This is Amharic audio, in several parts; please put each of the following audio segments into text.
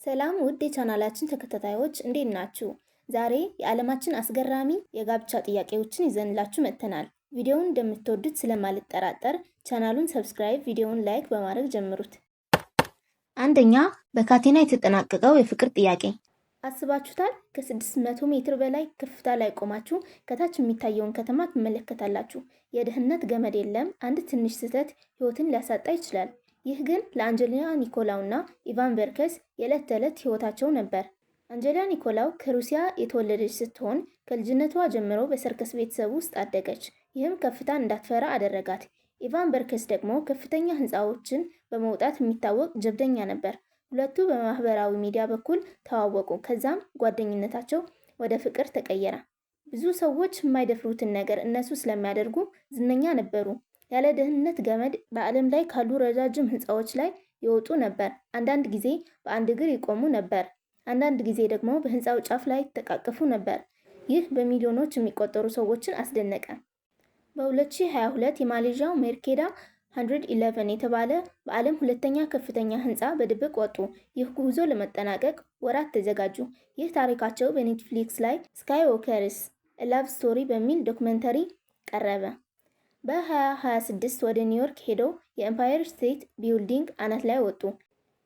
ሰላም ውድ የቻናላችን ተከታታዮች፣ እንዴት ናችሁ? ዛሬ የዓለማችን አስገራሚ የጋብቻ ጥያቄዎችን ይዘንላችሁ መጥተናል። ቪዲዮውን እንደምትወዱት ስለማልጠራጠር ቻናሉን subscribe፣ ቪዲዮውን like በማድረግ ጀምሩት። አንደኛ፣ በካቴና የተጠናቀቀው የፍቅር ጥያቄ። አስባችሁታል? ከ600 ሜትር በላይ ከፍታ ላይ ቆማችሁ ከታች የሚታየውን ከተማ ትመለከታላችሁ። የደህንነት ገመድ የለም። አንድ ትንሽ ስህተት ሕይወትን ሊያሳጣ ይችላል። ይህ ግን ለአንጀሊና ኒኮላው እና ኢቫን በርከስ የዕለት ተዕለት ሕይወታቸው ነበር። አንጀሊና ኒኮላው ከሩሲያ የተወለደች ስትሆን ከልጅነቷ ጀምሮ በሰርከስ ቤተሰብ ውስጥ አደገች። ይህም ከፍታን እንዳትፈራ አደረጋት። ኢቫን በርከስ ደግሞ ከፍተኛ ሕንፃዎችን በመውጣት የሚታወቅ ጀብደኛ ነበር። ሁለቱ በማህበራዊ ሚዲያ በኩል ተዋወቁ። ከዛም ጓደኝነታቸው ወደ ፍቅር ተቀየረ። ብዙ ሰዎች የማይደፍሩትን ነገር እነሱ ስለሚያደርጉ ዝነኛ ነበሩ። ያለ ደህንነት ገመድ በዓለም ላይ ካሉ ረጃጅም ሕንፃዎች ላይ ይወጡ ነበር። አንዳንድ ጊዜ በአንድ እግር ይቆሙ ነበር። አንዳንድ ጊዜ ደግሞ በሕንፃው ጫፍ ላይ ይተቃቀፉ ነበር። ይህ በሚሊዮኖች የሚቆጠሩ ሰዎችን አስደነቀ። በ2022 የማሌዥያው ሜርኬዳ 111 የተባለ በዓለም ሁለተኛ ከፍተኛ ሕንፃ በድብቅ ወጡ። ይህ ጉዞ ለመጠናቀቅ ወራት ተዘጋጁ። ይህ ታሪካቸው በኔትፍሊክስ ላይ Skywalkers: A Love Story በሚል ዶክመንተሪ ቀረበ። በ2026 ወደ ኒውዮርክ ሄደው የኤምፓየር ስቴት ቢልዲንግ አናት ላይ ወጡ።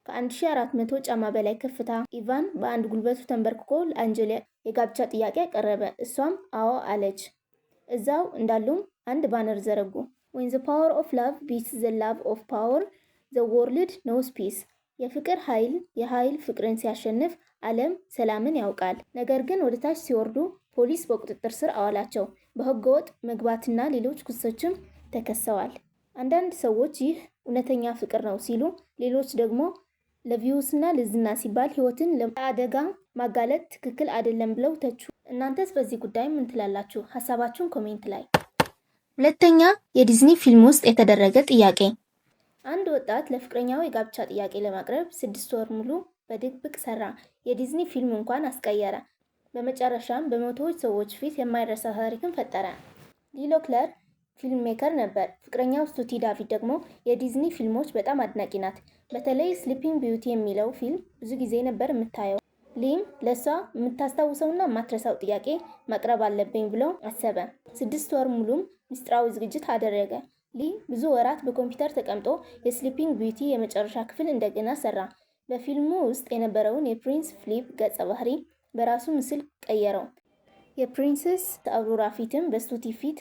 ከ1400 ጫማ በላይ ከፍታ ኢቫን በአንድ ጉልበቱ ተንበርክኮ ለአንጀሊና የጋብቻ ጥያቄ አቀረበ። እሷም አዎ አለች። እዛው እንዳሉም አንድ ባነር ዘረጉ። "When the power of love beats the love of power, the world knows peace።" የፍቅር ኃይል የኃይል ፍቅርን ሲያሸንፍ ዓለም ሰላምን ያውቃል። ነገር ግን ወደ ታች ሲወርዱ ፖሊስ በቁጥጥር ስር አዋላቸው። በህገወጥ መግባትና ሌሎች ክሶችም ተከሰዋል። አንዳንድ ሰዎች ይህ እውነተኛ ፍቅር ነው ሲሉ፣ ሌሎች ደግሞ ለ views ና ለዝና ሲባል ህይወትን ለአደጋ ማጋለጥ ትክክል አይደለም ብለው ተቹ። እናንተስ በዚህ ጉዳይ ምን ትላላችሁ? ሀሳባችሁን comment ላይ። ሁለተኛ፣ የዲዝኒ ፊልም ውስጥ የተደረገ ጥያቄ። አንድ ወጣት ለፍቅረኛው የጋብቻ ጥያቄ ለማቅረብ 6 ወር ሙሉ በድብቅ ሰራ። የዲዝኒ ፊልም እንኳን አስቀየረ። በመጨረሻም በመቶዎች ሰዎች ፊት የማይረሳ ታሪክን ፈጠረ። ሊ ሎክለር film maker ነበር። ፍቅረኛው ስቱቲ ዳቪድ ደግሞ የዲዝኒ ፊልሞች በጣም አድናቂ ናት። በተለይ Sleeping Beauty የሚለው ፊልም ብዙ ጊዜ ነበር የምታየው። ሊም ለእሷ የምታስታውሰውና የማትረሳው ጥያቄ ማቅረብ አለብኝ ብሎ አሰበ። 6 ወር ሙሉም ምስጢራዊ ዝግጅት አደረገ። ሊ ብዙ ወራት በኮምፒውተር ተቀምጦ የ Sleeping Beauty የመጨረሻ ክፍል እንደገና ሰራ። በፊልሙ ውስጥ የነበረውን የ Prince ፊሊፕ ገጸ ባህሪ በራሱ ምስል ቀየረው። የ Princess አውሮራ ፊትም በስቱቲ ፊት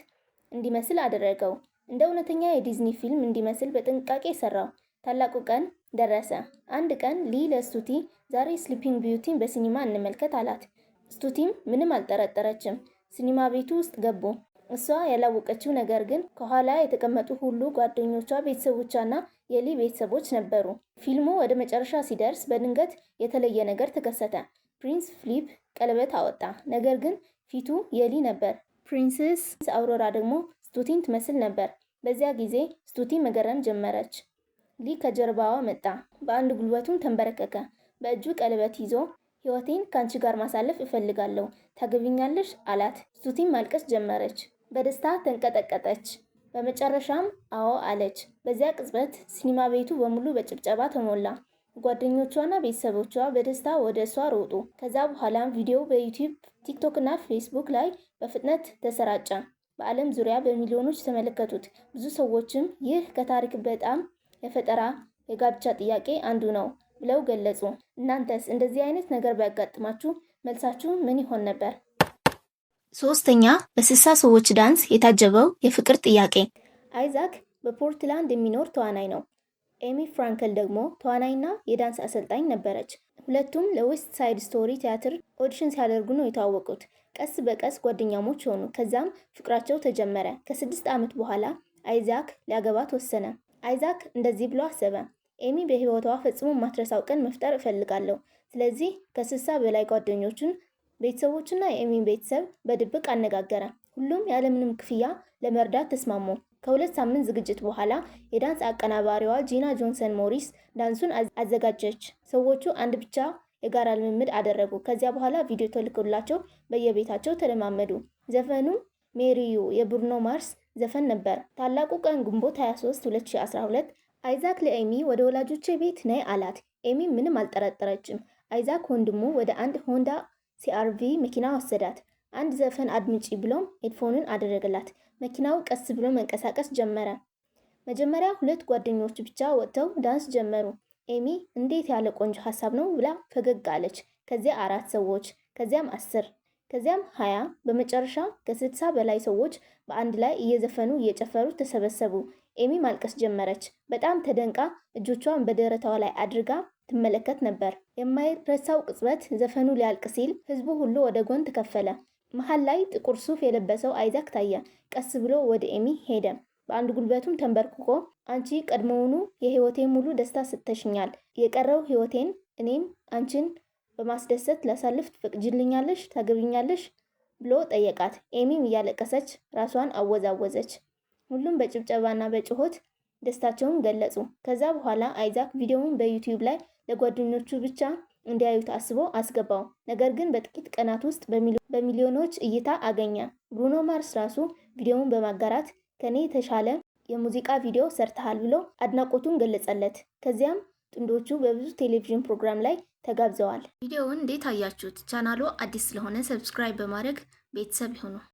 እንዲመስል አደረገው። እንደ እውነተኛ የዲዝኒ ፊልም እንዲመስል በጥንቃቄ ሰራው። ታላቁ ቀን ደረሰ። አንድ ቀን ሊ ለስቱቲ "ዛሬ Sleeping Beauty ን በሲኒማ እንመልከት" አላት። ስቱቲም ምንም አልጠረጠረችም። ሲኒማ ቤቱ ውስጥ ገቡ። እሷ ያላወቀችው ነገር ግን ከኋላ የተቀመጡ ሁሉ ጓደኞቿ፣ ቤተሰቦቿና የሊ ቤተሰቦች ነበሩ። ፊልሙ ወደ መጨረሻ ሲደርስ በድንገት የተለየ ነገር ተከሰተ። Prince ፊሊፕ ቀለበት አወጣ። ነገር ግን ፊቱ የሊ ነበር። Princess አውሮራ ደግሞ ስቱቲን ትመስል ነበር። በዚያ ጊዜ ስቱቲ መገረም ጀመረች። ሊ ከጀርባዋ መጣ። በአንድ ጉልበቱም ተንበረከከ። በእጁ ቀለበት ይዞ "ሕይወቴን ከአንቺ ጋር ማሳለፍ እፈልጋለሁ፣ ታገቢኛለሽ?" አላት። ስቱቲም ማልቀስ ጀመረች። በደስታ ተንቀጠቀጠች። በመጨረሻም አዎ አለች። በዚያ ቅጽበት ሲኒማ ቤቱ በሙሉ በጭብጨባ ተሞላ። ጓደኞቿና ቤተሰቦቿ በደስታ ወደ እሷ ሮጡ። ከዛ በኋላም ቪዲዮው በዩቲዩብ፣ ቲክቶክ እና ፌስቡክ ላይ በፍጥነት ተሰራጨ። በዓለም ዙሪያ በሚሊዮኖች ተመለከቱት። ብዙ ሰዎችም ይህ ከታሪክ በጣም የፈጠራ የጋብቻ ጥያቄ አንዱ ነው ብለው ገለጹ። እናንተስ እንደዚህ አይነት ነገር ቢያጋጥማችሁ መልሳችሁ ምን ይሆን ነበር? ሶስተኛ፣ በ60 ሰዎች ዳንስ የታጀበው የፍቅር ጥያቄ። አይዛክ በፖርትላንድ የሚኖር ተዋናይ ነው። ኤሚ ፍራንከል ደግሞ ተዋናይና የዳንስ አሰልጣኝ ነበረች። ሁለቱም ለ West Side Story ቲያትር audition ሲያደርጉ ነው የተዋወቁት። ቀስ በቀስ ጓደኛሞች ሆኑ። ከዛም ፍቅራቸው ተጀመረ። ከ6 ዓመት በኋላ አይዛክ ሊያገባት ወሰነ። አይዛክ እንደዚህ ብሎ አሰበ። ኤሚ በሕይወቷ ፈጽሞ የማትረሳው ቀን መፍጠር እፈልጋለሁ። ስለዚህ ከ60 በላይ ጓደኞቹን፣ ቤተሰቦቹና የኤሚን ቤተሰብ በድብቅ አነጋገረ። ሁሉም ያለምንም ክፍያ ለመርዳት ተስማሙ። ከ2 ሳምንት ዝግጅት በኋላ የዳንስ አቀናባሪዋ ጂና ጆንሰን ሞሪስ ዳንሱን አዘጋጀች። ሰዎቹ አንድ ብቻ የጋራ ልምምድ አደረጉ። ከዚያ በኋላ ቪዲዮ ተልኮላቸው በየቤታቸው ተለማመዱ። ዘፈኑም Marry You የብሩኖ ማርስ ዘፈን ነበር። ታላቁ ቀን ግንቦት 23፣ 2012። አይዛክ ለኤሚ "ወደ ወላጆቼ ቤት ነይ" አላት። ኤሚ ምንም አልጠረጠረችም። አይዛክ ወንድሙ ወደ አንድ ሆንዳ ሲአርቪ መኪና ወሰዳት። አንድ ዘፈን አድምጪ ብሎም headphone ን አደረገላት። መኪናው ቀስ ብሎ መንቀሳቀስ ጀመረ። መጀመሪያ ሁለት ጓደኞች ብቻ ወጥተው ዳንስ ጀመሩ። ኤሚ እንዴት ያለ ቆንጆ ሀሳብ ነው ብላ ፈገግ አለች። ከዚያ አራት ሰዎች፣ ከዚያም 10፣ ከዚያም 20፣ በመጨረሻ ከ60 በላይ ሰዎች በአንድ ላይ እየዘፈኑ እየጨፈሩ ተሰበሰቡ። ኤሚ ማልቀስ ጀመረች። በጣም ተደንቃ እጆቿን በደረቷ ላይ አድርጋ ትመለከት ነበር። የማይረሳው ቅጽበት ዘፈኑ ሊያልቅ ሲል ህዝቡ ሁሉ ወደ ጎን ተከፈለ። መሃል ላይ ጥቁር ሱፍ የለበሰው አይዛክ ታየ። ቀስ ብሎ ወደ ኤሚ ሄደ። በአንድ ጉልበቱም ተንበርክኮ አንቺ ቀድሞውኑ የህይወቴ ሙሉ ደስታ ሰጥተሽኛል። የቀረው ህይወቴን እኔም አንቺን በማስደሰት ላሳልፍ ትፈቅጂልኛለሽ? ታገቢኛለሽ? ብሎ ጠየቃት። ኤሚም እያለቀሰች ራሷን አወዛወዘች። ሁሉም በጭብጨባና በጩኸት ደስታቸውን ገለጹ። ከዛ በኋላ አይዛክ ቪዲዮውን በዩቲዩብ ላይ ለጓደኞቹ ብቻ እንዲያዩት አስቦ አስገባው። ነገር ግን በጥቂት ቀናት ውስጥ በሚሊዮኖች እይታ አገኘ። ብሩኖ ማርስ ራሱ ቪዲዮውን በማጋራት ከኔ የተሻለ የሙዚቃ ቪዲዮ ሰርተሃል ብሎ አድናቆቱን ገለጸለት። ከዚያም ጥንዶቹ በብዙ ቴሌቪዥን ፕሮግራም ላይ ተጋብዘዋል። ቪዲዮውን እንዴት አያችሁት? ቻናሉ አዲስ ስለሆነ subscribe በማድረግ ቤተሰብ ይሁኑ።